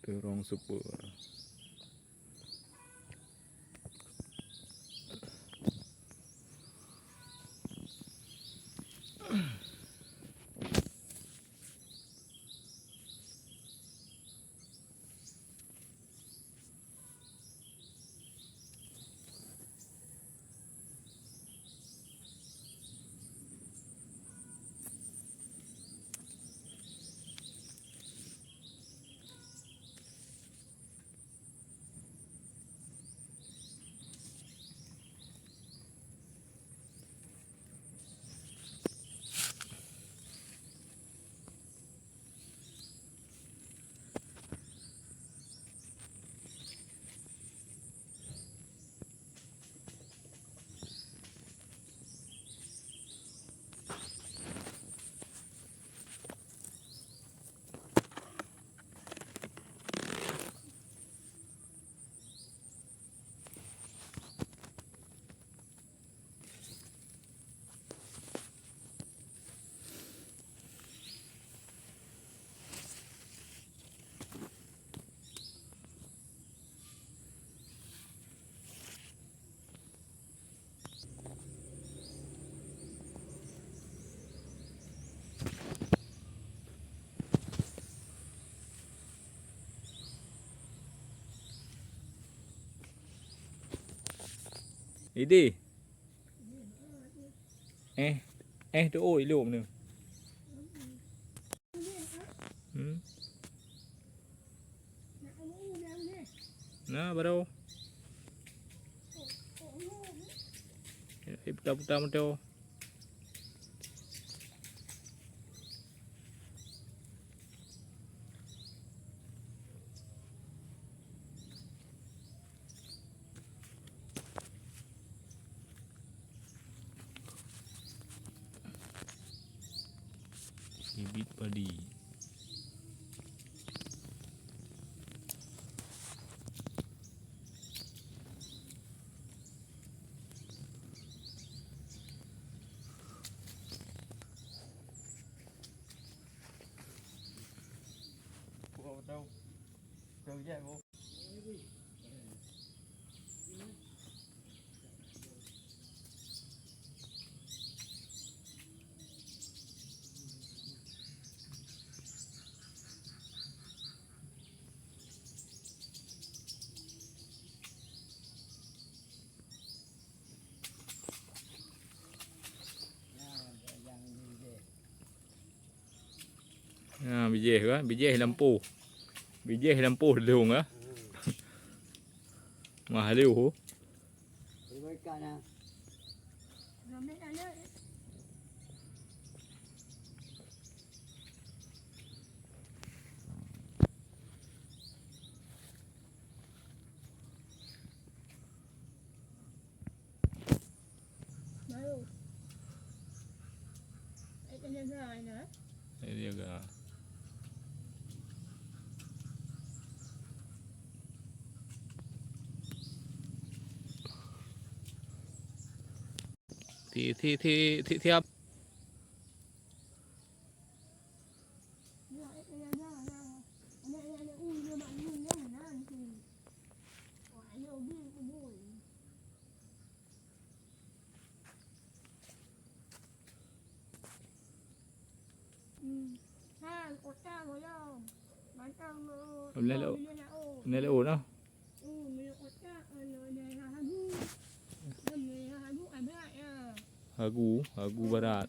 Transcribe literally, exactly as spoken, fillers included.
Rong super. Idéh. Eh, eh, tu, oh, ilok mana? Hmm. Nah, baru. Eh, putar-putar motor. Bibit padi. Ha, bijéh kan? Bijéh lampu. Bijéh lampu dong ah. Mah leuh. Baru. Eh, kena jalan, eh? Eh, dia agak. Ti, ti, ti, ti, tiap. Meunalô, meunalô noh. Hagu, hagu barat.